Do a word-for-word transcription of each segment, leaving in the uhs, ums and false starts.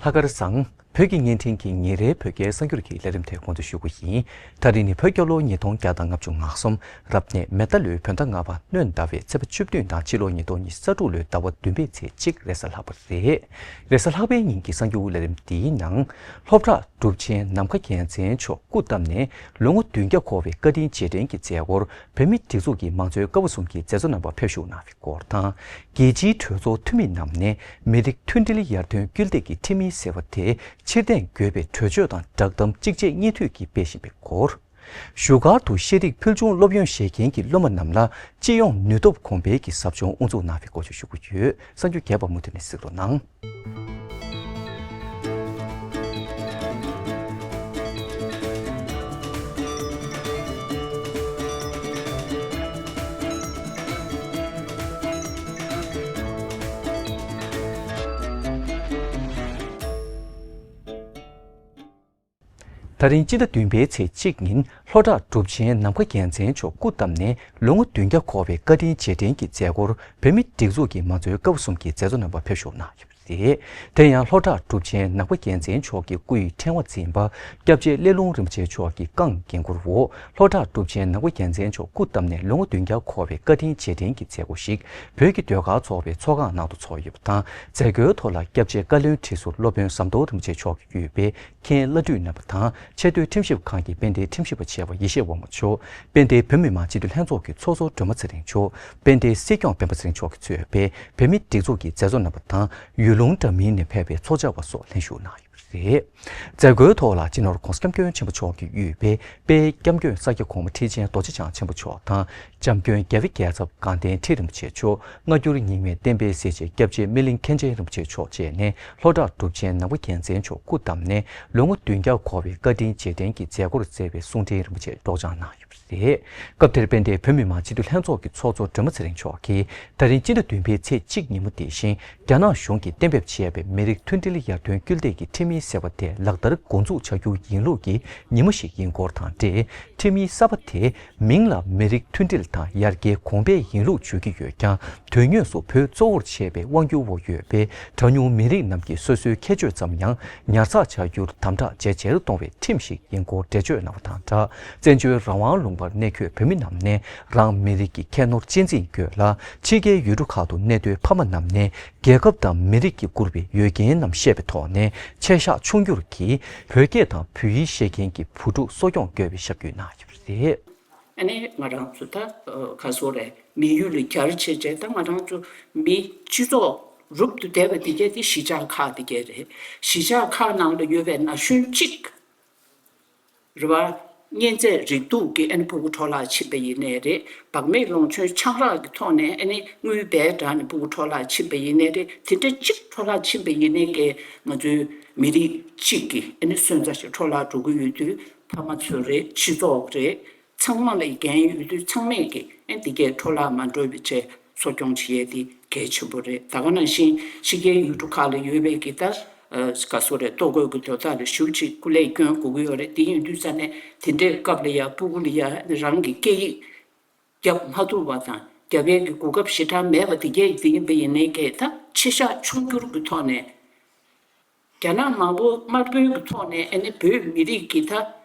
ལྷག་དཀར་བཟང་། བོད་ཀྱི་བརྙན་འཕྲིན་གྱི་ཉིན་རེའི་བོད་སྐད་གསར་འགྱུར་གྱི་ལས་རིམ་དེ་འགོ་འཛུགས་ཞུ་རྒྱུ་ཡིན། ད་རིང་ནི་བོད་རྒྱལ་ལོ་ཉིས་སྟོང་བརྒྱ་དང་ལྔ་བཅུ་ང་གསུམ་རབ་གནས་མེ་རྟ་ལོའི་བོད་ཟླ་ལྔ་པ་སྣྲོན་ཟླ་བའི་ཚེས་པ་བཅུ་བདུན་དང་ཕྱི་ལོ་ཉིས་སྟོང་ཉི་ཤུ་རྩ་དྲུག་ལོའི་ཟླ་བ་བདུན་པའི་ཚེས་གཅིག་རེས་གཟའ་ལྷག་པ་རེད། རེས་གཟའ་ལྷག་པའི་ཉིན་གྱི་གསར་འགྱུར་ལས་རིམ་འདིའི་ནང་། ལྷོ་བྲག་གྲུབ་ཆེན་ནམ་མཁའ་རྒྱལ་མཚན་མཆོག་སྐུ་བལྟམས་ནས་ལོ་ངོ་བདུན་བརྒྱ་འཁོར་བའི་བཀའ་དྲིན་རྗེས་དྲན་གྱི་མཛད་སྒོར་བོད་མིའི་སྒྲིག་འཛུགས་ཀྱི་མང་གཙོའི་ཀ་བ་གསུམ་གྱི་མཛད་གཙོ་རྣམ་པ་ཕེབས་ཞུགས་གནང་བའི་སྐོར་དང་། རྒྱལ་སྤྱིའི་གྲོས་ཚོགས་འཐུས་མི་རྣམས་ནས་མི་རིགས་མཐུན་སྒྲིལ་ཡར་ཐོན་སྐུལ་འདེད་ཀྱི་ཁྲིམས་ཡིག་ཟེར་བ་དེ་ཕྱིར་འཐེན་དགོས་པའི་གྲོས་ཆོད་དང་བསྒྲགས་གཏམ་གཅིག་རྗེས་གཉིས་མཐུད་ཀྱིས་སྤེལ་བཞིན་པའི་སྐོར། བཞུགས་སྒར་དུ་ཤེས་རིག་ཕུལ་བྱུང་སློབ་ཡོན་བཞེས་མཁན་གྱི་སློབ་མ་རྣམས་ལ་སྤྱི་ཡོངས་ནུས་སྟོབས་གོང་འཕེལ་གྱི་ཟབ་སྦྱོང་དབུ་འཛུགས་གནང་བའི་སྐོར་བཅས་ཞུ་རྒྱུ་ཡོད། གསར་འགྱུར་རྒྱས་པ་མུ་མཐུད་ནས་གཟིགས་རོགས་གནང་། ད་རིང་སྤྱི་ཟླ་བདུན་པའི་ཚེས་གཅིག་ཉིན་ལྷོ་བྲག་གྲུབ་ཆེན་ནམ་མཁའ་རྒྱལ་མཚན་མཆོག་སྐུ་བལྟམས་ནས་ལོ་ངོ་བདུན་བརྒྱ་འཁོར་བའི་བཀའ་དྲིན་རྗེས་དྲན་གྱི་མཛད་སྒོར་བོད་མིའི་སྒྲིག་འཛུགས་ཀྱི་མང་གཙོའི་ཀ་བ་གསུམ་གྱི་མཛད་གཙོ་རྣམ་པ་ཕེབས་ཞུགས་གནང་ཡོད་པ་རེད། དེ་ཡང་ལྷོ་བྲག་གྲུབ་ཆེན་ནམ་མཁའ་རྒྱལ་མཚན་མཆོག་གི་སྐུ་ཡི་ཕྲེང་བ་འཛིན་པ་སྐྱབས་རྗེ་སླེ་ལུང་རིན་པོ་ཆེ་མཆོག་གི་རྐང་འགན་འཁུར་འོག་ལྷོ་བྲག་གྲུབ་ཆེན་ནམ་མཁའ་རྒྱལ་མཚན་མཆོག་སྐུ་བལྟམས་ནས་ལོ་ངོ་བདུན་བརྒྱ་འཁོར་བའི་བཀའ་དྲིན་རྗེས་དྲན་གྱི་མཛད་སྒོ་ཞིག་བོད་ཀྱི་ཟློས་གར་ཚོགས་པའི་ཚོགས་ཁང་ནང་དུ་ཚོགས་ཡོད་པ་དང་། མཛད་སྒོའི་ཐོག་ལ་སྐྱབས་རྗེ་བཀའ་བློན་ཁྲི་ཟུར་སློབ་དཔོན་ཟམ་གདོང་རིན་པོ་ཆེ་མཆོག་གིས་དབུས་པའི་མཁན་བླ་སྤྲུལ་རྣམ་པ་དང་། ཆེས་མཐོའི་ཁྲིམས་ཞིབ་ཁང་གི་དཔལ་ལྡན་ཁྲིམས་ཞིབ་པ་ཆེ་བ་ཡེ་ཤེས་དབང་མོ་མཆོག་དཔལ་ལྡན་བོད་མི་མང་སྤྱི་འཐུས་ལྷན་ཚོགས་ཀྱི་ཚོགས་གཙོ་སྒྲོལ་མ་ཚེ་རིང་མཆོག་དཔལ་ལྡན་སྲིད་སྐྱོང་སྤེན་པ་ཚེ་རིང་མཆོག་གིས་གཙོས་པའི་བོད་མིའི་སྒྲིག་འཛུགས་ཀྱི་མཛད་གཙོ་རྣམ་པ་དང་། ཡུལ་ལུང་འདྲ་མིན་ནས་ཕེབས་པའི་ཚོགས་བཅར་བ་སོགས་ལྷན་ཞུགས་གནང་ཡོད་པ་རེད། མཛད་སྒོའི་ཐོག་ལ་སྤྱི་ནོར་༧གོང་ས་༧སྐྱབས་མགོན་ཆེན་པོ་མཆོག་གིས་དབུས་པའི་དཔལ་སྐྱབས་མགོན་ས་སྐྱ་གོང་མ་ཁྲི་ཆེན་རྡོ་རྗེ་འཆང་ཆེན་པོ་མཆོག་དང་། སྐྱབས་མགོན་རྒྱལ་བའི་རྒྱལ་ཚབ་དགའ་ལྡན་ཁྲི་རིན་པོ་ཆེ་མཆོག་སྔ་འགྱུར་རྙིང་མའི་བསྟན་པའི་གཟི་བརྗིད་སྐྱབས་རྗེ་སྨིན་གླིང་མཁན་ཆེན་རིན་པོ་ཆེ་མཆོག་བཅས་ནས་ལྷོ་བྲག་གྲུབ་ཆེན་ནམ་མཁའ་རྒྱལ་མཚན་མཆོག་སྐུ་བལྟམས་ནས་ལོ་ངོ་བདུན་བརྒྱ་འཁོར་བའི་བཀའ་དྲིན་རྗེས་དྲན་གྱི་མཛད་སྒོར་བསྩལ་བའི་གསུང་འཕྲིན་རིན་པོ་ཆེ་སྒྲོག་སྦྱང་གནང་ཡོད་པ་རེད། སྐབས་དེར་དཔལ་ལྡན་བོད་མི་མང་སྤྱི་འཐུས་ལྷན་ཚོགས་ཀྱི་ཚོགས་གཙོ་སྒྲོལ་མ་ཚེ་རིང་མཆོག་གིས། ད་རིང་སྤྱི་ཟླ་བདུན་པའི་ཚེས་གཅིག་ཉིན་མོ་དེ་བཞིན། རྒྱ་ནག་གཞུང་གིས་གཏན་འབེབས་བྱས་པའི་མི་རིགས་མཐུན་སྒྲིལ་ཡར་ཐོན་སྐུལ་འདེད་ཀྱི་ཁྲིམས་ཡིག་ཟེར་བ་དེ་ལག་བསྟར་འགོ་འཛུགས་བྱ་རྒྱུ་ཡིན་ལུགས་ཀྱི་ཉིན་མོ་ཞིག་ཡིན་སྐོར་དང་འབྲེལ། ཁྲིམས་ཡིག་གསར་པ་དེ་མིང་ལ་མི་རིགས་མཐུན་སྒྲིལ་དང་ཡར་རྒྱས་གོང་འཕེལ་ཡིན་ལུགས་བརྗོད་ཀྱི་ཡོད་ཀྱང་། དོན་དངོས་སུ་བོད་གཙོ་བོར་བྱས་པའི་དབང་སྒྱུར་འོག་ཡོད་པའི་གྲངས་ཉུང་མི་རིགས་རྣམས་ཀྱི་སོ་སོའི་ཁྱད་ཆོས་ཙམ་ཡང་ཉར་ཚགས་བྱ་རྒྱུར་དམ་དྲག་ཇེ་ཆེར་གཏོང་བའི་ཁྲིམས་ཤིག་ཡིན་སྐོར་འགྲེལ་བརྗོད་གནང་བ་དང་སྦྲགས། བཙན་བྱོལ་རང་དབང་ལུང་པར་གནས་འཁོད་བོད་མི་རྣམས་ནས་རང་མི་རིགས་ཀྱི་ཁྱད་ནོར་གཅེས་འཛིན་དགོས་ལ། ཕྱི་རྒྱལ་ཡུལ་གྲུ་ཁག་ཏུ་གནས་སྡོད་ཕ་མ་རྣམས་ནས་རྒྱལ་ཁབ་དང་མི་རིགས་ཀྱིས་བསྐུར་བའི་འོས་འགན་རྣམས་ཤེས་པའི་ཐོག་ནས་ཆེ་བཞག་ཆུང་འགྱུར་གྱིས་བོད་སྐད་དང་བོད་ཡིག་ཤེས་མཁན་གྱི་བུ་ཕྲུག་གསོ་སྐྱོང་དགོས་པའི་ཞབས་སྐུལ་གནང་ཡོད་པ་རེད། ཨ་ནི་ང་རང་ཚོ་ད་ག་སོ་རེད། མི་ཡུལ་ལ་གྱར་བྱས་བྱས་ད་ང་རང་ཚོ་མི་སྤྱི་ཚོགས་རུབ་ཏུ་བསྡད་པ་དེ་གས་དེ་གཞིས་ཆགས་ཁག་དེ་གས་རེད། གཞིས་ཆགས་ཁག་ནང་ལ་ཡོད་པའི་ན་གཞོན་གཅིག་རེད་བ། གཉན་ཚད་རེག་དུག་གིས་ཨ་ནི་ཕྲུ་གུ་འཕྲོ་བརླག་ཕྱིན་པ་ཡིན་ནའི་རེད། བག་མེད་ལོང་མཆོད་ཆང་རག་གི་ཐོག་ནས་ཨ་ནི་དངུལ་སྦས་དྲགས་ནས་ཕྲུ་གུ་འཕྲོ་བརླག་ཕྱིན་པ་ཡིན་ནའི་རེད། དེ་འདྲ་གཅིག་འཕྲོ་བརླག་ཕྱིན་པ་ཡིན་ནའི་གས་ང་ཚོའི་མི་རིགས་གཅིག་གི་ཨ་ནི་སོན་རྩ་ཞིག་འཕྲོ་བརླག་འགྲོ་གི་ཡོད་དུས་ཕ་མ་ཚོ་རེད། སྤྱི་ཚོགས་རེད། ཚང་མ་ལ་འགན་ཡོད་དུས་ཚང་མས་ཀྱི་ཨ་ནི་འདི་གས་འཕྲོ་བརླག་མ་འགྲོ་བའི་ཆེད་གསོ་སྐྱོང་བྱེད་ཡས་དེ་གལ་ཆེན་པོ་རེད། ད་ག་ནང་བཞིན་ཕྱི་རྒྱལ་ཡུལ་གྲུ་ཁག་ལ་ཡོད་པའི་གི་ད་ག་སོ་རེད། ལྟོ་གོས་ཀྱི་དོ་བདག་ལ་ཞེ་པོ་ཅིག་སྐུ་ལས་སྐྱོན་དགོས་ཀྱི་ཡོད་རེད། དེ་ཡིན་དུས་ཙ་ནས་དེ་འདྲའི་སྐབས་ལ་ཡ་སྤུ་གུ་ལ་ཡ་རང་གི་སྐད་ཡིག་རྒྱབ་མ་ཐུབ་པ་དང་རྒྱབ་ཡས་ཀྱི་གོ་སྐབས་ཞེ་དྲག་མེད་པ་དེ་གས་དེ་ཡིན་པ་ཡིན་ནའི་གས་ད་ཆེ་བཞག་ཆུང་འགྱུར་གྱི་ཐོག་ནས། རྒྱ་ནག་མང་པོ་དམར་པོའི་གི་ཐོག་ནས་ཨ་ནི་བོད་མི་རིགས་ཀྱི་ད་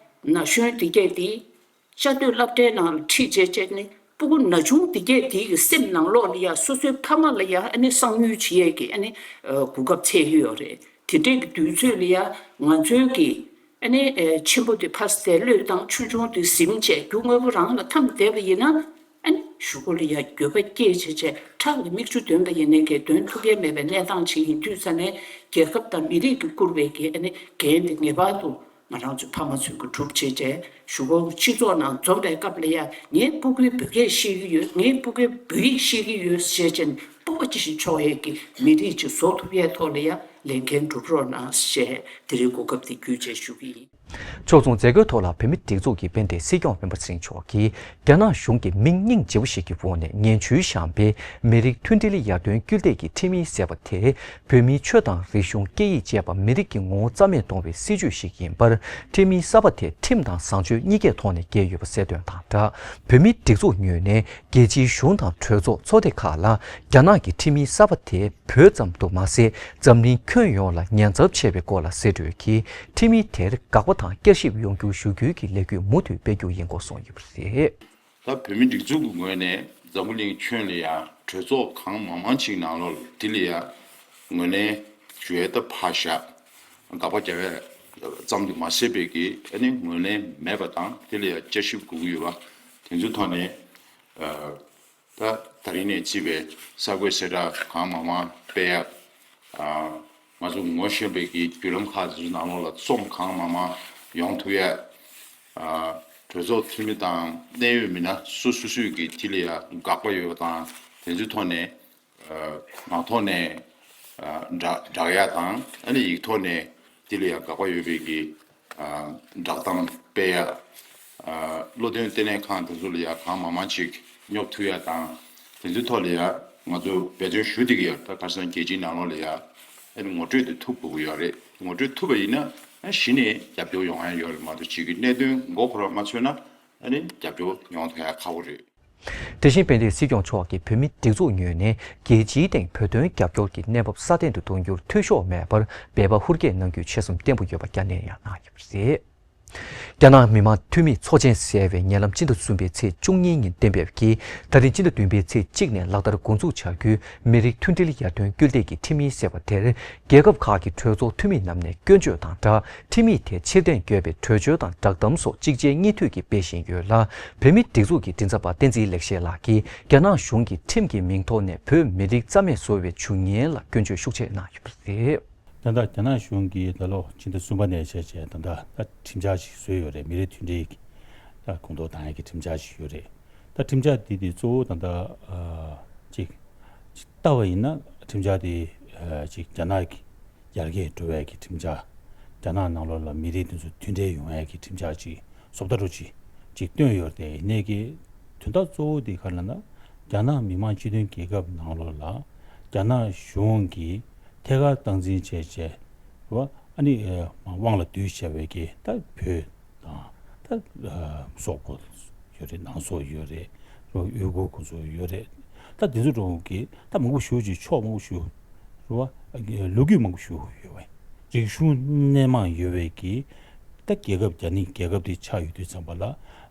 ན་གཞོན་དེ་གས་དེ་བཅའ་སྡོད་སློབ་གྲྭའི་ནང་ལ་ཁྲིད་བྱས་བྱས་ནི་སྤུ་གུ་ན་ཆུང་དེ་གས་དེ་གི་སེམས་ནང་ལོགས་ལ་ཡ་སོ་སོའི་ཕ་མ་ལ་ཡ་ཨ་ནི་གསང་ཉུལ་བྱེད་ཡས་ཀྱི་ཨ་ནི་གོ་སྐབས་འཚོལ་གི་ཡོད་རེད། དེ་འདྲའི་གི་དུས་ཚོད་ལ་ཡ་ང་ཚོའི་གི་ཨ་ནི་ཆེན་པོ་དེ་ཕར་བསྡད་བློས་བཏང་ཆུང་ཆུང་དེ་ཟིན་བྱས་རྒྱུ་དངོས་པོ་རང་ལ་འཐམས་བསྡད་པ་ཡིན་ན། ཨ་ནི་གཞུག་གུ་ལ་ཡ་འགྱོད་པ་སྐྱེས་བྱས་བྱས་ཁྲག་ལ་མིག་ཆུ་འདོན་པ་ཡིན་ནའི་གས་འདོན་ཐུབ་ཀྱི་མེད་པའི་གནས་སྟངས་ཅིག་ཡིན་དུས་ཙ་ནས་རྒྱལ་ཁབ་དང་མི་རིགས་ཀྱིས་བསྐུར་བའི་གི་ཨ་ནི་འགན་དེ་ངེས་པར་དུ་ང་རང་ཚོའི་ཕ་མ་ཚོས་ཀྱི་སྒྲུབ་བྱས་བྱས་གཞུག་གུ་སྤྱི་ཚོགས་ནང་འཛོམས་པའི་སྐབས་ལ་ཡ་ངའི་སྤུ་གུའི་བོད་སྐད་ཤེས་ཀྱི་ཡོད། ངའི་སྤུ་གུའི་བོད་ཡིག་ཤེས་ཀྱི་ཡོད་ཟེར་བྱས་ནས་སྤོབས་པ་ཅི་ཞིག་ཆོག་ཡས་ཀྱི་མི་རིགས་ཅིག་བཟོ་ཐུབ་ཡས་ཐོག་ལ་ཡ་ལས་འགན་སྒྲུབ་རོགས་གནང་ཞེས་དེ་རིང་གོ་སྐབས་འདི་བརྒྱུད་བྱས་ཞུ་གི་ཡིན། ཕྱོགས་མཚུངས་མཛད་སྒོའི་ཐོག་ལ་བོད་མིའི་སྒྲིག་འཛུགས་ཀྱི་དཔལ་ལྡན་སྲིད་སྐྱོང་སྤེན་པ་ཚེ་རིང་མཆོག་གིས་རྒྱ་ནག་གཞུང་གི་མིང་སྙིང་རྗེ་པོ་ཞིག་གི་འོག་ནས་ངན་བྱུས་བཤམས་པའི་མི་རིགས་མཐུན་སྒྲིལ་ཡར་ཐོན་སྐུལ་འདེད་ཀྱི་ཁྲིམས་ཡིག་ཟེར་བ་དེ། བོད་མིའི་ཆོས་དང་རིག་གཞུང་སྐད་ཡིག་བཅས་པ་མི་རིགས་ཀྱི་ངོ་བོ་རྩ་མེད་གཏོང་བའི་སྲིད་བྱུས་ཤིག་ཡིན་པར། ཁྲིམས་ཡིག་གསར་པ་དེ་ཁྲིམས་དང་བཟང་སྤྱོད་གཉིས་ཀའི་ཐོག་ནས་འགལ་ཡོད་པ་གསལ་སྟོན་དང་སྦྲགས། བོད་མིའི་སྒྲིག་འཛུགས་ངོས་ནས་རྒྱལ་སྤྱིའི་གཞུང་དང་གྲོས་ཚོགས་ཚོགས་སྡེ་ཁག་ལ་རྒྱ་ནག་གི་ཁྲིམས་ཡིག་གསར་པ་དེ་བོད་ཙམ་དུ་མ་ཟད། འཛམ་གླིང་ཁྱོན་ཡོངས་ལ་ཉེན་ཚབས་ཆེ་བའི་སྐོར་ལ་གསལ་བཀྲོལ་གྱིས། ཁྲིམས་ཡིག་དེར་དགག་པ་དང་བསྐྱར་ཞིབ་ཡོང་རྒྱུ་ཞུ་རྒྱུའི་གི་ལས་འགུལ་མུ་མཐུད་སྤེལ་རྒྱུ་ཡིན་སྐོར་གསུངས་ཡོད་པ་རེད། ད་བོད་མི་སྒྲིག་འཛུགས་ཀྱི་ངོས་ནས་འཛམ་བུ་གླིང་ཁྱོན་ལ་ཡང་གྲོས་ཚོགས་གང་མང་མང་ཅིག་ནང་ལོགས་ལ་དེ་ལ་ཡང་ངོས་ལེན་ཞུ་ཡས་ད་ཕར་བཞག་དགག་པ་རྒྱག་ཡས་ཙམ་དུ་མ་ཟད་པའི་གི་ཨ་ནི་ངོས་ལེན་མེད་པ་དང་དེ་ལ་ཡང་བསྐྱར་ཞིབ་དགོས་ཀྱི་ཡོད་པ་དེ་ཚོའི་ཐོག་ནས་ད་ད་རིང་ནས་བརྩིས་པའི་གསར་འགོད་གསལ་བསྒྲགས་གང་མང་མང་སྤེལ་ཡ། ང་ཚོ་ངོ་ཤེས་པའི་གི་བརྒྱུད་ལམ་ཁག་ཅིག་ནང་ལོགས་ལ་རྩོམ་གང་མང་མང་ཡོང་ཐུབ་ཡ། གྲོས་ཚོགས་འཐུས་མི་དང་གནད་ཡོད་མི་སྣ་སོ་སོ་སོས་ཀྱི་དེ་ལ་ཡ་དགག་པ་ཡོད་པ་དང་དེ་ཚོའི་ཐོག་ནས་ངག་ཐོག་ནས་བསྒྲགས་བསྒྲགས་ཡ་དང་ཨ་ནི་ཡིག་ཐོག་ནས་དེ་ལ་ཡ་དགག་པ་ཡོད་པའི་གི་བསྒྲགས་གཏམ་སྤེལ་ཡ། བློ་འདོན་ལྟེ་གནས་ཁང་དེ་ཚོ་ལ་ཡ་གང་མང་མང་ཅིག་སྙོབ་ཐུབ་ཡ་དང་དེ་ཚོའི་ཐོག་ལ་ཡ་ང་ཚོ་འབད་བརྩོན་ཞུ་བསྡད་ཀྱི་ཡོད། ད་ཁ་སང་རྒྱལ་སྤྱིའི་ནང་ལོགས་ལ་ཡ་ཨ་ནི་ངོ་སྤྲོད་དེ་ཐུབ་དགོས་ཀྱི་ཡོད་རེད། ངོ་སྤྲོད་ཐུབ་པ་ཡིན་ན་ཨ་གཞི་ནས་རྒྱབ་སྐྱོར་ཡོང་ཡ་ཡོད་རེད་མ་གཏོགས་གཅིག་གི་གནད་དོན་མགོ་འཁོར་བ་མ་ཚོས་ན་ཨ་ནི་རྒྱབ་སྐྱོར་ཡོང་ཐུབ་ཡ་ཁག་པོ་རེད། དེ་བཞིན་དཔལ་ལྡན་སྲིད་སྐྱོང་མཆོག་གིས་བོད་མིའི་སྒྲིག་འཛུགས་ངོས་ནས་རྒྱལ་སྤྱིའི་སྟེང་བོད་དོན་རྒྱབ་སྐྱོར་གྱི་གནས་བབ་སྲ་བརྟན་དུ་གཏོང་རྒྱུར་འཐུས་ཤོར་མེད་པར་འབད་པ་ཧུར་བསྐྱེད་གནང་རྒྱུའི་ཆེད་སེམས་བརྟན་པོ་ཡོད་པ་བསྐྱར་ནན་ཡང་གནང་ཡོད་པ་རེད། རྒྱ་ནག་མི་དམངས་འཐུས་མིའི་ཚོགས་ཆེན་ཟེར་བའི་ཉེ་ལམ་སྤྱི་ཟླ་གསུམ་པའི་ཚེས་བཅུ་གཉིས་ཉིན་གཏན་འབེབས་ཀྱིས་ད་རེས་སྤྱི་ཟླ་བདུན་པའི་ཚེས་གཅིག་ནས་ལག་བསྟར་འགོ་འཛུགས་བྱ་རྒྱུའི་མི་རིགས་མཐུན་སྒྲིལ་ཡར་ཐོན་སྐུལ་འདེད་ཀྱི་ཁྲིམས་ཡིག་ཟེར་བ་དེར། རྒྱལ་ཁབ་ཁག་གི་གྲོས་ཚོགས་འཐུས་མི་རྣམས་ནས་སྐྱོན་བརྗོད་དང་སྦྲགས། ཁྲིམས་ཡིག་དེ་ཕྱིར་འཐེན་དགོས་པའི་གྲོས་ཆོད་དང་བསྒྲགས་གཏམ་སོགས་གཅིག་རྗེས་གཉིས་མཐུད་ཀྱིས་སྤེལ་བཞིན་ཡོད་ལ། བོད་མིའི་སྒྲིག་འཛུགས་ཀྱི་མགྲིན་ཚབ་པ་བསྟན་འཛིན་ལེགས་བཤད་ལགས་ཀྱིས་རྒྱ་ནག་གཞུང་གིས་ཁྲིམས་ཀྱི་མིང་ཐོག་ནས་བོད་མི་རིགས་རྩ་མེད་བཟོ་བའི་བྱུས་ངན་ལ་སྐྱོན་བརྗོད་ཤུགས་ཆེ་གནང་ཡོད་པ་རེད། ད་ལྟ་རྒྱ་ནག་གཞུང་གིས་ད་ལོ་ཕྱི་ཟླ་གསུམ་པ་ནས་བྱས་བྱས་ད་ལྟ་ད་ཁྲིམས་འཆར་ཞིག་བཟོས་ཡོད་རེད། མི་རིགས་མཐུན་སྒྲིལ་གྱི་ད་གོང་ཐོག་བཏང་ཡག་གི་ཁྲིམས་འཆར་ཞིག་ཡོད་རེད། ད་ཁྲིམས་འཆར་འདི་དེ་གཙོ་བོ་ད་ལྟ་ཨ་ཅིག་ཅིག་ལྟ་བ་ཡིན་ན་ཁྲིམས་འཆར་དེ་ཨ་ཅིག་རྒྱ་ནག་གི་ཡར་རྒྱས་འགྲོ་བའི་གི་ཁྲིམས་འཆར། རྒྱ་ནག་ནང་ལོགས་ལ་མི་རིགས་དེ་ཚོ་མཐུན་འབྲེལ་ཡོང་ཡག་གི་ཁྲིམས་འཆར་ཅིག་བཟོ་ལྟ་འདྲ་ཅིག་ཅིག་བཏོན་ཡོད་རེད། དེ་ཡིན་ནའི་གི་དོན་དག་གཙོ་བོ་དེ་ག་རེ་ལབ་ན་རྒྱ་ནག་མི་དམངས་སྤྱི་མཐུན་རྒྱལ་ཁབ་ནང་ལོགས་ལ་རྒྱ་ནག་གཞུང་གིས་ཐད་ཀར་སྟངས་འཛིན་བྱས་བྱས་རེད་བ། ཨ་ནི་དབང་ལ་བསྡུས་བྱས་པའི་གི་ད་བོད་དང་ད་སོག་པོ་ཡོད་རེད། ནང་སོག་ཡོད་རེད། རོ་ཡུ་གུར་ཁོ་ཚོ་ཡོད་རེད། ད་དེ་ཚོ་འགྲོ་གི་ད་མང་པོ་ཞེ་པོ་ཅིག་ཕྱོགས་མང་པོ་ཞེ་པོ་རེད་བ། ལོ་རྒྱུས་མང་པོ་ཞེ་པོ་ཡོད་བས། རིག་གཞུང་སྣེ་མང་ཡོད་བས་ཀྱི་ད་རྒྱལ་ཁབ་རྒྱ་ནི་རྒྱལ་ཁབ་དེ་ཆགས་ཡོད་དུས་ཙམ་པ་ལ་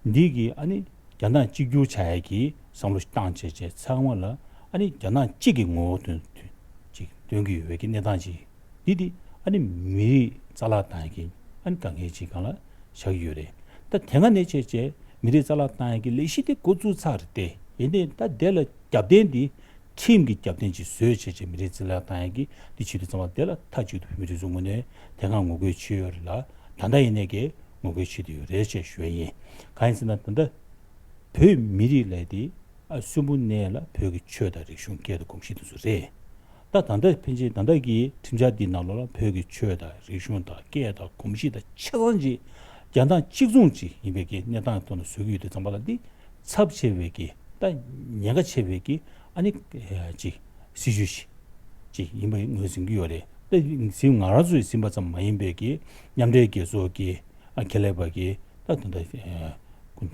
འདི་གི་ཨ་ནི་རྒྱ་ནག་གཅིག་གྱུར་བྱ་ཡ་གི་བསམ་བློ་བཏང་བྱས་བྱས་ཚང་མ་ལ་ཨ་ནི་རྒྱ་ནག་གཅིག་གི་ངོ་བོ་སྟོན་སྟོན་ཅིག་སྟོན་གྱི་ཡོད་བས་ཀྱི་གནས་སྟངས་ཅིག་འདི་དེ་ཨ་ནི་མི་རིགས་རྩ་བརླག་བཏང་ཡ་གི་ཨ་ནི་དཀའ་ངལ་ཅིག་སྒང་ལ་ཆགས་ཀྱི་ཡོད་རེད། ད་དེ་སྔ་ནས་བྱས་བྱས་མི་རིགས་རྩ་བརླག་བཏང་ཡ་གི་ལས་གཞི་དེ་འགོ་བཙུགས་ཚར་རེད་དེ། ཡིན་ནའི་ད་དེ་ལ་རྒྱབ་རྟེན་འདི་ཁྲིམས་ཀྱི་རྒྱབ་རྟེན་ཅིག་བཟོས་བྱས་བྱས་མི་རིགས་རྩ་བརླག་བཏང་ཡ་གི་འདི་བྱེད་དུས་ཙམ་པ་དེ་ལ་མཐའ་གཅིག་ཏུ་བོད་མི་སྒྲིག་འཛུགས་ངོས་ནས་དེ་སྔ་ངོ་རྒོལ་བྱས་ཡོད་རེད་ལ། ད་ལྟ་ཡིན་ནའི་གི་ངོ་རྒོལ་བྱེད་དུ་ཡོད་རེད་ཅེས་ཞུ་ཡ་ཡིན། གང་ཡིན་ཟེར་ན་ད་ལྟ་བོད་མི་རིགས་ལས་དེ་ཨ་གསོན་པོ་གནས་ལ་བོད་ཀྱི་ཆོས་དང་རིག་གཞུང་སྐད་དང་གོམས་གཤིས་དེ་ཚོ་རེད། ད་ད་ལྟ་ཕན་ཆད་ད་ལྟ་གི་ཁྲིམས་འཆར་འདི་ནང་ལོགས་ལ་བོད་ཀྱི་ཆོས་དང་རིག་གཞུང་དང་སྐད་དང་གོམས་གཤིས་དང་ཆ་ཚང་ཅིག་རྒྱ་ནག་གཅིག་མཚུངས་ཅིག་ཡིན་པའི་གི་གནས་སྟངས་ཐོག་ནས་བཟོ་གི་ཡོད་དུས་ཙམ་པ་ལ་འདི་ཚབས་ཆེ་བའི་གི་ད་ཉེན་ཁ་ཆེ་བའི་གི་ཨ་ནི་ཅིག་སྲིད་ཇུས་ཤིག་ཅིག་ཡིན་པ་ངོས་ཟིན་གྱི་ཡོད་རེད། ད་ཟིན་ང་རང་ཚོས་ཟིན་པ་ཙམ་མ་ཡིན་པའི་གི་མཉམ་འབྲེལ་རྒྱལ་ཚོགས་ཀྱི་ཨ་ཁེ་ལས་པ་གི་ད་ད་ད་ཁོང་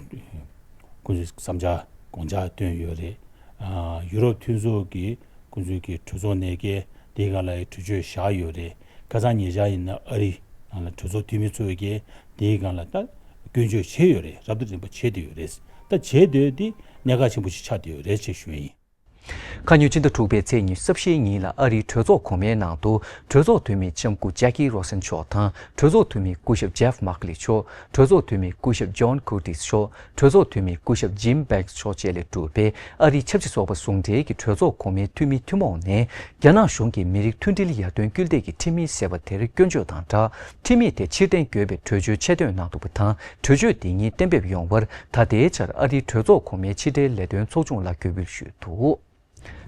ཁོང་ཚོས་བསམ་འཆར་དགོངས་འཆར་བཏོན་ཡོད་རེད། ཨ་ཡུ་རོབ་མཐུན་ཚོགས་ཀྱི་ཁོང་ཚོའི་གི་གྲོས་ཚོགས་ནས་ཀྱི་དེའི་སྒང་ལ་གྲོས་ཆོད་བཞག་ཡོད་རེད། ཁ་སང་ཉེ་ཆར་ཡིན་ན་ཨ་རི་ནང་ལ་གྲོས་ཚོགས་འཐུས་མི་ཚོས་ཀྱི་དེའི་སྒང་ལ་ད་སྐྱོན་བརྗོད་བྱས་ཡོད་རེད། རབ་དང་རིམ་པ་བྱས་བསྡད་ཡོད་རེད། ད་བྱས་སྡོད་དེ་གནད་འགག་ཆེན་པོ་ཞིག་ཆགས་བསྡད་ཡོད་རེད་ཅེས་ཞུ་ཡིན། ཁ་ཉིན་སྤྱི་ཟླ་དྲུག་པའི་ཚེས་ཉི་ཤུ་རྩ་བཞིའི་ཉིན་ལ་ཨ་རིའི་གྲོས་ཚོགས་གོང་མའི་ནང་དུ་གྲོས་ཚོགས་འཐུས་མི་ལྕམ་སྐུ་ཇཱ་ཀི་རོ་སན་མཆོག་དང་གྲོས་ཚོགས་འཐུས་མི་སྐུ་ཞབས་ཇེབ་མག་ལི་མཆོག་གྲོས་ཚོགས་འཐུས་མི་སྐུ་ཞབས་ཇོན་ཀུར་ཏིས་མཆོག་གྲོས་ཚོགས་འཐུས་མི་སྐུ་ཞབས་ཇིམ་བྷེང་སི་མཆོག་བཅས་ལས་གྲུབ་པའི་ཨ་རིའི་ཆབ་སྲིད་ཚོགས་པ་ཟུང་འབྲེལ་གྱི་གྲོས་ཚོགས་གོང་མའི་འཐུས་མི་ཐུན་མོང་ནས་རྒྱ་ནག་གཞུང་གིས་མི་རིགས་མཐུན་སྒྲིལ་ཡར་ཐོན་སྐུལ་འདེད་ཀྱི་ཁྲིམས་ཡིག་ཟེར་བ་དེར་སྐྱོན་བརྗོད་དང་སྦྲགས། ཁྲིམས་ཡིག་དེ་ཕྱིར་འཐེན་དགོས་པའི་གྲོས་ཆོད་ཆེད་བཏོན་གནང་འདུག་པ་དང་། གྲོས་ཆོད་འདི་ཉིད་གཏན་འབེབས་ཡོང་བར་ད་ལྟའི་ཆར་ཨ་རིའི་གྲོས་ཚོགས་གོང་མའི་ཕྱི་དྲིལ་ལས་དོན་ཚོགས་ཆུང་ལ་གུས་འབུལ་ཞུས་འདུག་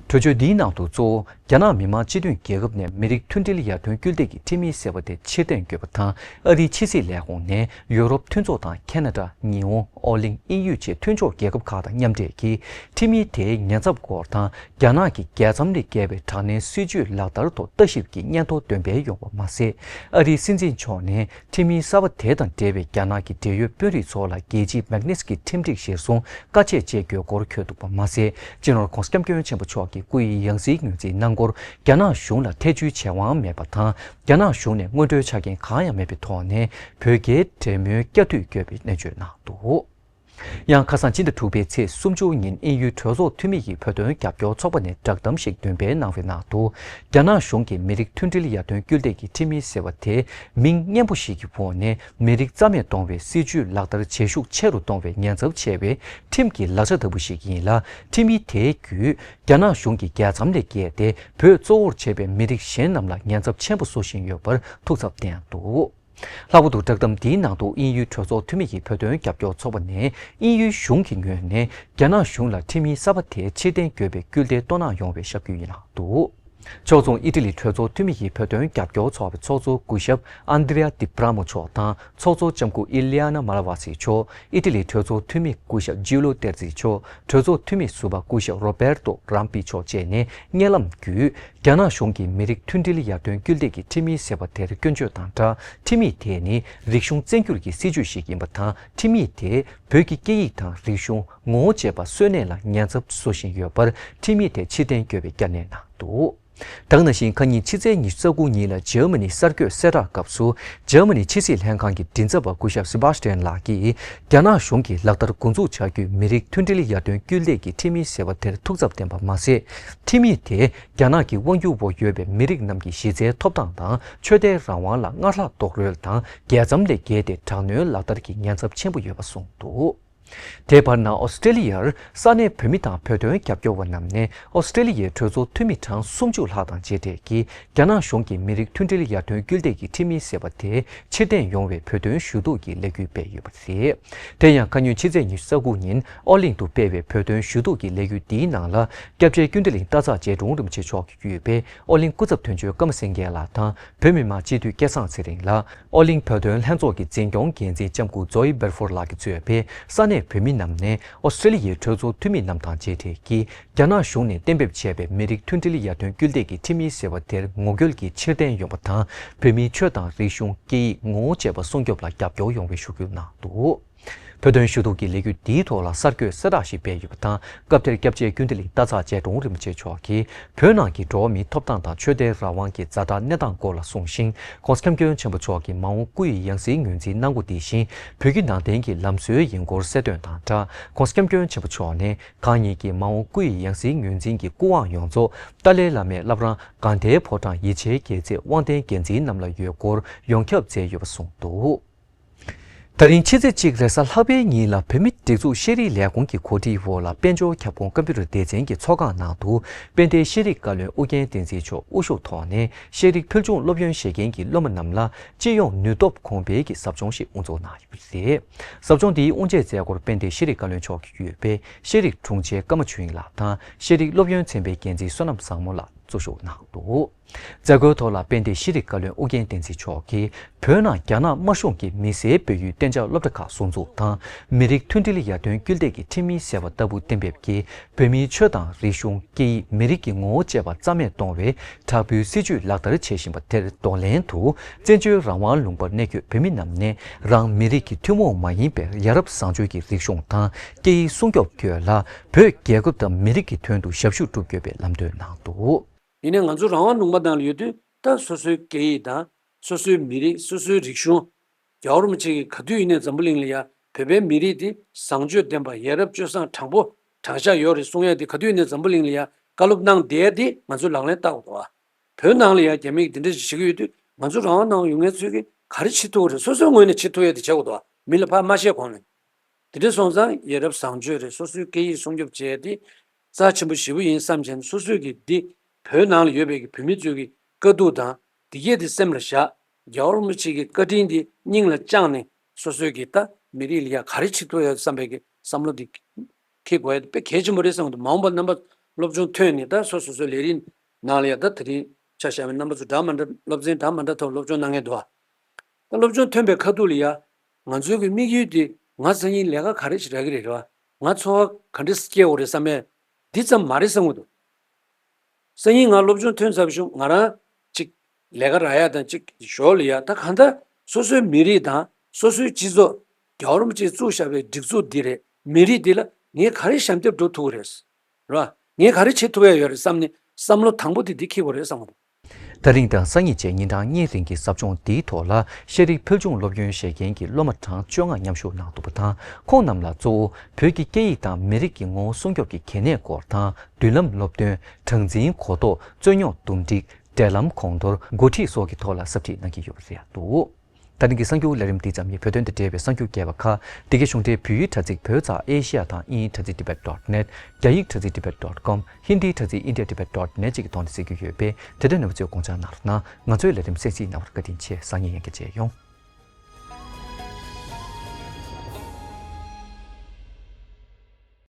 གྲོས་ཆོད་འདིའི་ནང་དུ་གཙོ་བོ་རྒྱ་ནག་མི་དམངས་སྤྱི་མཐུན་རྒྱལ་ཁབ་ནས་མི་རིགས་མཐུན་སྒྲིལ་ཡར་ཐོན་སྐུལ་འདེད་ཀྱི་ཁྲིམས་ཡིག་ཟེར་བ་དེ་ཕྱིར་འཐེན་དགོས་པ་དང་། ཨ་རིའི་ཕྱི་སྲིད་ལས་ཁུངས་ནས་ཡོ་རོབ་མཐུན་ཚོགས་དང་ཁེ་ན་ཌ། ཉི་ཧོང་། ཨོ་གླིང་། དབྱིན་ཡུལ་བཅས་མཐུན་ཕྱོགས་རྒྱལ་ཁབ་ཁག་དང་མཉམ་འབྲེལ་གྱིས་ཁྲིམས་ཡིག་དེའི་ཉེན་ཚབས་སྐོར་དང་། རྒྱ་ནག་གི་རྒྱལ་མཚམས་ལས་བརྒལ་བའི་དྲག་གནོན་སྲིད་བྱུས་ལག་བསྟར་ཐོག་ལྟ་ཞིབ་ཀྱི་སྙན་ཐོ་འདོན་སྤེལ་ཡོང་བ་མ་ཟད། ཨ་རིའི་སྲིད་འཛིན་མཆོག་ནས་ཁྲིམས་ཡིག་གསར་པ་དེ་དང་འབྲེལ་བའི་རྒྱ་ནག་གི་འབྲེལ་ཡོད་དཔོན་རིགས་ཚོ་ལ་རྒྱལ་སྤྱིའི་མེག་ནིས་ཀྱི་ཁྲིམས་སྒྲིག་གཞིར་བཟུང་བཀའ་ཆད་བཅད་རྒྱུའི་སྐོར་འཁོད་འདུག་པ་མ་ཟད། སྤྱི་ནོར་༧གོང་ས་༧སྐྱབས་མགོན་ཆེན་པོ་མཆོག་གི་སྐུ་ཡི་ཡང་སྲིད་ངོས་འཛིན་གནང་སྐོར་རྒྱ་ནག་གཞུང་ལ་ཐེ་བྱུས་བྱེད་དབང་མེད་པ་དང་། རྒྱ་ནག་གཞུང་ནས་སྔོན་འགྲོའི་ཆ་རྐྱེན་གང་ཡང་མེད་པའི་ཐོག་ནས་བོད་རྒྱའི་འབྲེལ་མོལ་བསྐྱར་མཐུད་དགོས་པའི་གནས་བརྗོད་གནང་འདུག། ཡང་ཁ་སང་སྤྱི་ཟླ་དྲུག་པའི་ཚེས་སུམ་ཅུ་ཉིན་དབྱིན་ཡུལ་གྲོས་ཚོགས་འཐུས་མི་ཡི་བོད་དོན་རྒྱབ་སྐྱོར་ཚོགས་པ་ནས་བསྒྲགས་གཏམ་ཞིག་འདོན་སྤེལ་གནང་བའི་ནང་དུ། རྒྱ་ནག་གཞུང་གིས་མི་རིགས་མཐུན་སྒྲིལ་ཡར་ཐོན་སྐུལ་འདེད་ཀྱི་ཁྲིམས་ཡིག་ཟེར་བ་དེ་མིང་སྙན་པོ་ཞིག་གི་འོག་ནས་མི་རིགས་རྩ་མེད་གཏོང་བའི་སྲིད་བྱུས་ལག་བསྟར་བྱེད་ཤུགས་ཆེ་རུ་གཏོང་བའི་ཉེན་ཚབས་ཆེ་བའི་ཁྲིམས་ཀྱི་ལག་ཆ་ལྟ་བུ་ཞིག་ཡིན་ལ། ཁྲིམས་ཡིག་དེའི་བརྒྱུད་རྒྱ་ནག་གཞུང་གིས་རྒྱལ་མཚམས་ལས་བརྒལ་ཏེ་བོད་གཙོ་བོར་བྱས་པའི་མི་རིགས་གཞན་རྣམས་ལ་ཉེན་ཚབས་ཆེན་པོ་བཟོ་བཞིན་ཡོད་པར་ཐུགས་འཚབ་བསྟན་འདུག། ལྷག་པར་དུ་བསྒྲགས་གཏམ་འདིའི་ནང་དུ་དབྱིན་ཡུལ་གྲོས་ཚོགས་འཐུས་མི་ཡི་བོད་དོན་རྒྱབ་སྐྱོར་ཚོགས་པ་ནས་དབྱིན་ཡུལ་གཞུང་གི་ངོས་ནས་རྒྱ་ནག་གཞུང་ལ་ཁྲིམས་ཡིག་གསར་པ་དེ་ཕྱིར་འཐེན་དགོས་པའི་སྐུལ་འདེད་གཏོང་གནང་ཡོང་བའི་ཤར་བསྐྱོད་ཡིན་ལགས་འདུག། ཕྱོགས་མཚུངས་ཨི་ཊ་ལི་གྲོས་ཚོགས་འཐུས་མི་ཡི་བོད་དོན་རྒྱབ་སྐྱོར་ཚོགས་པའི་ཚོགས་གཙོ་སྐུ་ཞབས་ཨན་དྲི་ཡ་ཏི་པྲ་མོ་མཆོག་དང་། ཚོགས་གཙོ་ལྕམ་སྐུ་ཨི་ལི་ཡ་ན་མ་ལ་ཝ་སི་མཆོག། ཨི་ཊ་ལི་གྲོས་ཚོགས་འཐུས་མི་སྐུ་ཞབས་ཇིའུ་ལོ་ཏེར་ཙི་མཆོག། གྲོས་ཚོགས་འཐུས་མི་ཟུར་པ་སྐུ་ཞབས་རོ་བེར་ཏོ་རམ་པི་མཆོག་བཅས་ནས་སྙན་ལམ་བརྒྱུད། རྒྱ་ནག་གཞུང་གིས་མི་རིགས་མཐུན་སྒྲིལ་ཡར་ཐོན་སྐུལ་འདེད་ཀྱི་ཁྲིམས་ཡིག་ཟེར་བ་དེར་སྐྱོན་བརྗོད་དང་སྦྲགས། ཁྲིམས་ཡིག་དེ་ནི་རིག་གཞུང་བཙན་སྒྱུར་གྱི་སྲིད་བྱུས་ཤིག་ཡིན་པ་དང་། ཁྲིམས་ཡིག་དེ་བོད་ཀྱི་སྐད་ཡིག་དང་རིག་གཞུང་། ངོ་བོ་བཅས་པ་གསོན་གནས་ལ་ཉེན་ཚབས་བཟོ་བཞིན་ཡོད་པར་ཁྲིམས་ཡིག་དེ་ཕྱིར་འཐེན་དགོས་པའི་བསྐྱར་ནན་གནང་འདུག། ད་ག་ནང་བཞིན་ཁ་ཉིན་ཕྱི་ཚེས་ཉི་ཤུ་རྩ་དགུ་ཉིན་ལ་འཇར་མ་ནི་གསར་འགོད་གསལ་བསྒྲགས་སྐབས་སུ། འཇར་མ་ནི་ཕྱི་སྲིད་ལྷན་ཁང་གི་མགྲིན་ཚབ་པ་སྐུ་ཞབས་སི་བྷ་སྟན་ལགས་ཀྱིས། རྒྱ་ནག་གཞུང་གིས་ལག་བསྟར་འགོ་འཛུགས་བྱ་རྒྱུའི་མི་རིགས་མཐུན་སྒྲིལ་ཡར་ཐོན་སྐུལ་འདེད་ཀྱི་ཁྲིམས་ཡིག་ཟེར་བ་དེར་ཐུགས་འཚབ་བསྟན་པ་མ་ཟད། ཁྲིམས་ཡིག་དེ་རྒྱ་ནག་གི་དབང་སྒྱུར་འོག་ཡོད་པའི་མི་རིགས་རྣམས་ཀྱི་གཞི་རྩའི་ཐོབ་ཐང་དང་ཆོས་དད་རང་དབང་ལ་སྔར་ལྷག་རྡོག་རོལ་དང་། རྒྱལ་མཚམས་ལས་བརྒལ་ཏེ་དྲག་གནོན་ལག་བསྟར་གྱི་ཉེན་ཚབས་ཆེན་པོ་ཡོད་པ་གསུངས་འདུག། དེའི་བར་ན། ཨོ་སི་ཀྲེ་ལི་ཡར་ས་གནས་བོད་མི་དང་བོད་དོན་རྒྱབ་སྐྱོར་བ་རྣམས་ནས། ཨོ་སི་ཀྲེ་ལི་ཡའི་གྲོས་ཚོགས་འཐུས་མི་གྲངས་སུམ་ཅུ་ལྷག་དང་མཇལ་འཕྲད་ཀྱིས། རྒྱ་ནག་གཞུང་གིས་མི་རིགས་མཐུན་སྒྲིལ་ཡར་ཐོན་སྐུལ་འདེད་ཀྱི་ཁྲིམས་ཡིག་ཟེར་བ་དེ་ཕྱིར་འཐེན་ཡོང་བའི་བོད་དོན་ཞུ་གཏུག་གི་ལས་འགུལ་སྤེལ་ཡོད་པ་རེད། དེ་ཡང་ཁ་སྔོན་ཕྱི་ཚེས་ཉི་ཤུ་རྩ་དགུ་ཉིན་ཨོ་གླིང་དུ་སྤེལ་བའི་བོད་དོན་ཞུ་གཏུག་གི་ལས་འགུལ་འདིའི་ནང་ལ། སྐྱབས་རྗེ་ཀུན་བདེ་གླིང་སྟག་འཚེར་སྒྲུང་རིན་པོ་ཆེ་མཆོག་གིས་བརྒྱུད་པའི་ཨོ་གླིང་སྐུ་ཚབ་དོན་གཅོད་ཀརྨ་སེང་གེ་ལགས་དང་། བོད་མི་མང་སྤྱི་འཐུས་སྐལ་བཟང་ཚེ་རིང་ལགས། ཨོ་གླིང་བོད་དོན་ལྷན་ཚོགས་ཀྱི་འཛིན་སྐྱོང་འགན་འཛིན་ལྕམ་སྐུ་ཛོའི་སྦེར་ཧྥོར་ལགས་ཀྱིས་གཙོས་པའི་ས་གནས་བོད་མི་རྣམས་ནས་ཨོ་སི་ཀྲེ་ལི་ཡའི་གྲོས་ཚོགས་འཐུས་མི་རྣམས་དང་མཇལ་འཕྲད་ཀྱིས། རྒྱ་ནག་གཞུང་ནས་གཏན་འབེབས་བྱས་པའི་མི་རིགས་མཐུན་སྒྲིལ་ཡར་ཐོན་སྐུལ་འདེད་ཀྱི་ཁྲིམས་ཡིག་ཟེར་བ་དེར་ངོ་རྒོལ་གྱིས་ཕྱིར་འཐེན་ཡོང་བ་དང་། བོད་མིའི་ཆོས་དང་རིག་གཞུང་། སྐད་ཡིག། ངོ་བོ་བཅས་པ་སྲུང་སྐྱོབ་ལ་རྒྱབ་སྐྱོར་ཡོང་བའི་ཞུ་སྐུལ་གནང་འདུག། བོད་དོན་ཞུ་གཏུག་གི་ལས་འགུལ་འདིའི་ཐོག་ལ་གསར་འགོད་གསལ་བསྒྲགས་ཤིག་སྤེལ་ཡོད་པ་དང་། སྐབས་དེར་སྐྱབས་རྗེ་ཀུན་བདེ་གླིང་སྟག་འཚེར་སྒྲུང་རིན་པོ་ཆེ་མཆོག་གིས། བོད་ནང་གི་འགྲོ་བ་མིའི་ཐོབ་ཐང་དང་ཆོས་དད་རང་དབང་གི་ཛ་དྲག་གནས་སྟངས་སྐོར་ལ་གསུངས་ཤིང་། ྋགོང་ས་ྋསྐྱབས་མགོན་ཆེན་པོ་མཆོག་གིས་མ་འོངས་སྐུ་ཡི་ཡང་སྲིད་ངོས་འཛིན་གནང་སྒོ་འདི་བཞིན་བོད་བརྒྱུད་ནང་བསྟན་གྱི་ལམ་སྲོལ་ཡིན་སྐོར་གསལ་སྟོན་དང་སྦྲགས། ྋགོང་ས་ྋསྐྱབས་མགོན་ཆེན་པོ་མཆོག་ནས། གང་ཉིད་ཀྱིས་མ་འོངས་སྐུ་ཡི་ཡང་སྲིད་ངོས་འཛིན་གྱི་སྐུ་དབང་ཡོངས་རྫོགས་ཏཱ་ལའི་བླ་མའི་བླ་བྲང་དགའ་ལྡན་ཕོ་བྲང་ཡིད་ཆེས་རྒྱལ་མཚན་དབང་ལྡན་རྒྱལ་མཚན་རྣམས་ལ་ཡོད་སྐོར་ཡོངས་ཁྱབ་མཛད་ཡོད་པ་གསུངས་འདུག། ད་རིང་ཕྱི་ཚེས་གཅིག་རེས་གཟའ་ལྷག་པའི་ཉིན་ལ་བོད་མིའི་སྒྲིག་འཛུགས་ཤེས་རིག་ལས་ཁུངས་ཀྱི་གོ་སྒྲིག་འོག་ལ་དཔལ་འབྱོར་ཁྱབ་ཁོངས་ཀམ་པུ་ཊར་སྡེ་ཚན་གྱི་ཚོགས་ཁང་ནང་དུ་དཔལ་ལྡན་ཤེས་རིག་བཀའ་བློན་ཨུ་རྒྱན་བསྟན་འཛིན་མཆོག་དབུ་བཞུགས་ཐོག་ནས་ཤེས་རིག་ཕུལ་བྱུང་སློབ་ཡོན་བཞེས་མཁན་གྱི་སློབ་མ་རྣམས་ལ་སྤྱི་ཡོངས་ནུས་སྟོབས་གོང་འཕེལ་གྱི་ཟབ་སྦྱོང་ཞིག་དབུ་འཛུགས་གནང་ཡོད་པ་རེད། ཟབ་སྦྱོང་འདིའི་དབུ་འབྱེད་མཛད་སྒོར་དཔལ་ལྡན་ཤེས་རིག་བཀའ་བློན་མཆོག་གིས་བརྒྱུད་པའི་ཤེས་རིག་དྲུང་ཆེ་ཀརྨ་ཆོས་དབྱིངས་ལགས་དང་ཤེས་རིག་སློབ་ཡོན་ཚན་པའི་འགན་འཛིན་བསོད་ནམས་བཟང་མོ་ལགས་གཙོ་བཞུགས་གནང་འདུག། མཛད་སྒོའི་ཐོག་ལ་དཔལ་ལྡན་ཤེས་རིག་བཀའ་བློན་ཨུ་རྒྱན་བསྟན་འཛིན་མཆོག་གིས་བོད་ནང་རྒྱ་ནག་དམར་གཞུང་གིས་མི་སེར་བོད་ཡུལ་གཏན་འཇགས་སློབ་གྲྭ་ཁག་སྲུང་འཛུགས་དང་མི་རིགས་མཐུན་སྒྲིལ་ཡར་ཐོན་སྐུལ་འདེད་ཀྱི་ཁྲིམས་ཡིག་ཟེར་བ་ལྟ་བུ་གཏན་འབེབས་ཀྱིས་བོད་མིའི་ཆོས་དང་རིག་གཞུང་། སྐད་ཡིག། མི་རིགས་ཀྱི་ངོ་བོ་བཅས་པ་རྩ་མེད་གཏོང་བའི་དྲག་པོའི་སྲིད་བྱུས་ལག་བསྟར་བྱེད་བཞིན་པ་དེར་གདོང་ལེན་དུ། བཙན་བྱོལ་རང་དབང་ལུང་པར་གནས་འཁོད་བོད་མི་རྣམས་ནས་རང་མི་རིགས་ཀྱི་ཐུན་མོང་མ་ཡིན་པའི་ཡ་རབས་བཟང་སྤྱོད་ཀྱི་རིག་གཞུང་དང་སྐད་ཡིག་སྲུང་སྐྱོབ་སྐོར་ལ་བོད་རྒྱལ་ཁབ་དང་མི་རིགས་ཀྱི་དོན་དུ་ཞབས་ཞུ་སྒྲུབ་དགོས་པའི་ལམ་སྟོན་གནང་འདུག། ཡིན་ནའི་ང་ཚོ་རང་དབང་ལུང་པ་ནང་ལ་ཡོད་དུས་ད་སོ་སོའི་སྐད་ཡིག་དང་སོ་སོའི་མི་རིགས། སོ་སོའི་རིག་གཞུང་། རྒྱལ་བ་རིན་པོ་ཆེ་གིས་ག་དུས་ཡིན་ནའི་འཛམ་བུ་གླིང་ལ་ཡ་བོད་པའི་མི་རིགས་འདི་བཟང་སྤྱོད་ལྡན་པ་ཡ་རབས་སྤྱོད་བཟང་དྲང་པོ་དྲང་བཞག་ཡོད་རེད་གསུང་ཡ་འདི་ག་དུས་ཡིན་ནའི་འཛམ་བུ་གླིང་ལ་ཡ་བཀའ་སློབ་གནང་བསྡད་ཡ་འདི་ང་ཚོས་ལག་ལེན་བསྟར་དགོས་འདུག་བ། བོད་ནང་ལ་ཡ་རྒྱ་མིས་འདི་འདྲ་ཞིག་བྱེད་ཀྱི་ཡོད་དུས་ང་ཚོ་རང་དབང་ནང་ཡོད་མཁན་ཚོས་ཀྱིས་ག་རེ་བྱེད་ཐུབ་ཀྱི་རེད། སོ་སོའི་ངོས་ནས་བྱེད་ཐུབ་ཡ་འདི་བྱེད་དགོས་འདུག་བ། མི་ལ་ཕར་མ་བཤད་གོང་ནས། དེ་འདྲ་སོང་ཙང་ཡ་རབས་བཟང་སྤྱོད་རེད། སོ་སོའི་སྐད་ཡིག་སྲུང་སྐྱོབ་བྱས་ཏེ་རྩ་ཆེན་པོ་ཞེ་པོ་ཡིན་བསམ་བྱས་ནས་སོ་སོས་ཀྱི་འདི་བོད་ནང་ལ་ཡོད་པའི་གི་བོད་མི་ཚོའི་གི་དཀའ་སྡུག་དང་འདི་གས་དེ་སེམས་ལ་བཞག་རྒྱལ་བ་རིན་པོ་ཆེ་གི་བཀའ་དྲིན་འདི་སྙིང་ལ་བཅངས་ནས་སོ་སོའི་གི་ད་མི་རིགས་ལ་ཡ་ག་རེ་བྱེད་ཐུབ་ཡོད་བསམ་པའི་གི་བསམ་བློ་འདི་འཁྱེར་དགོས་ཡ་དེ་དཔེ་གལ་ཆེན་པོ་རེད་བསམ་གི་འདུག། མ་འོངས་པ་རྣམ་པ་ སློབ་སྦྱོང་ཐོན་ནས་ད་སོ་སོ་སོའི་ལས་རིགས་ནང་ལ་ཡ་ད་དེ་རིང་ཆ་བཞག་པའི་རྣམ་པ་ཚོ་འདྲ་མི་འདྲ་སློབ་ཚན་འདྲ་མི་འདྲ་ཐོག་སློབ་སྦྱོང་གནང་མཁན་འདུག་ཨ། ད་སློབ་སྦྱོང་ཐོན་པའི་ཁ་ཐུག་ལ་ཡ། ང་ཚོའི་གི་དམིགས་ཡུལ་དེ་ང་སང་ཉིན་ལས་ཀ་ག་རེ་ཞིག་རག་གི་རེད་རེད་བ། ང་འཚོ་བ་ག་འདྲ་སྐྱེལ་དགོས་རེད་བསམ་ཡས་འདི་ཙམ་མ་རེད་བསམ་གི་འདུག་སང་ཉིན་ང་སློབ་སྦྱོང་ཐོན་ཚར་བའི་ཤུགས་ང་རང་ཅིག་ལས་ཀ་རག་ཡ་དང་ཅིག་ཞོར་ལ་ཡ་ད་གང་ལྟར་སོ་སོའི་མི་རིགས་དང་སོ་སོའི་སྤྱི་ཚོགས་རྒྱལ་བ་རིན་པོ་ཆེས་བཙུགས་བཞག་པའི་སྒྲིག་འཛུགས་འདི་རེད། མི་རིགས་འདི་ལ་ངས་ག་རེ་ཞབས་འདེགས་སྒྲུབ་ཐུབ་ཀྱི་རེད། རེད་བ། ངས་ག་རེ་བྱེད་ཐུབ་ཡ་ཡོད་རེད་བསམ་ནས་བསམ་བློ་དང་པོ་དེ་འདི་འཁྱེར་དགོས་རེད་བསམ་གི་འདུག་ད་རིང་དང་སང་ཉིན་བཅས་ཉིན་གྲངས་གཉིས་རིང་གི་ཟབ་སྦྱོང་འདིའི་ཐོག་ལ་ཤེས་རིག་ཕུལ་བྱུང་སློབ་ཡོན་བཞེས་མཁན་གྱི་སློབ་མ་གྲངས་བཅོ་ལྔ་མཉམ་ཞུགས་གནང་འདུག་པ་དང་། ཁོང་རྣམས་ལ་གཙོ་བོ་བོད་ཀྱི་སྐད་ཡིག་དང་མི་རིགས་ཀྱི་ངོ་བོ་སྲུང་སྐྱོབ་ཀྱི་གལ་གནད་སྐོར་དང་། མདུན་ལམ་སློབ་སྟོན། གྲངས་འཛིན་གོ་རྟོགས། རྩོད་རྙོག་འདུམ་འགྲིག་འབྲེལ་ལམ་གོང་མཐོར་འགོ་ཁྲིད་སོགས་ཀྱི་ཐོག་ལ་ཟབ་ཁྲིད་གནང་གི་ཡོད་པ་རེད་འདུག་ད་རིང་གི་གསར་འགྱུར་ལས་རིམ་འདི་ཙམ་ཡིན། བོད་དོན་དང་འབྲེལ་བའི་གསར་འགྱུར་རྒྱས་པ་ཁག་འདི་གའི་གཞུང་འབྲེལ་བོད་ཡིག་དྲ་ཚིགས་བོད་ཙ་ཨེ་ཤི་ཡ་དང་དབྱིན་ཡིག་དྲ་ཚིགས་tibet dot net། རྒྱ་ཡིག་དྲ་ཚིགས་tibet dot com། ཧིན་དིའི་དྲ་ཚིགས india tibet dot net་བཅས་ཀྱི་ཐོག་ནས་གཟིགས་རྒྱུ་ཡོད་པས་དེ་འདྲ་ནས་བ་ཚོས་དགོངས་འཇགས་གནང་རོགས་གནང་། ང་ཚོའི་ལས་རིམ་གསན་གཟིགས་གནང་བར་བཀའ་དྲིན་ཆེ། སང་ཉིན་ཡང་བསྐྱར་མཇལ་ཡོང་།